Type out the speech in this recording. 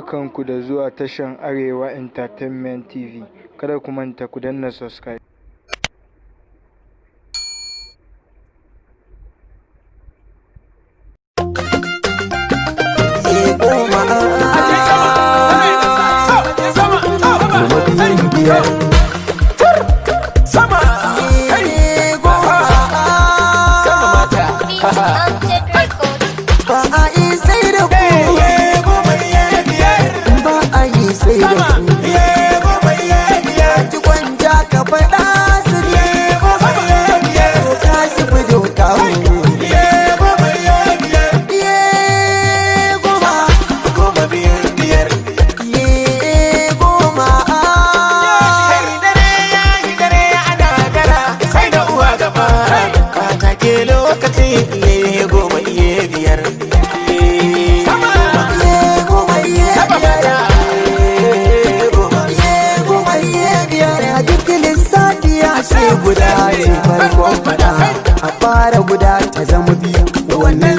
Barkanku da zuwa tashan Arewa Entertainment TV. Kada ku manta ku danna subscribe. Biyar Sama kai sama mata. Upset Records. Ba a yi sai da ku. Goma iye biyar. Ba a yi sai da Sama ku. Iye goma iye biyar. Ci kwanta ka faɗa su ne. Goma iye biyar. Ka shi fi doka mu. Iye goma iye biyar. Iye goma. Goma biyar biyar. Iye goma. Kai dare ya yi dare ana gara sai da uwa gaba. Ka take lokaci iye goma iye biyar. Sama. Iye goma iye Sama biyar. mata. Iye goma. Iye goma iye biyar. A duk lissafi ya ce guda ce farkon faɗa. A fara guda ta zama biyu. Wannan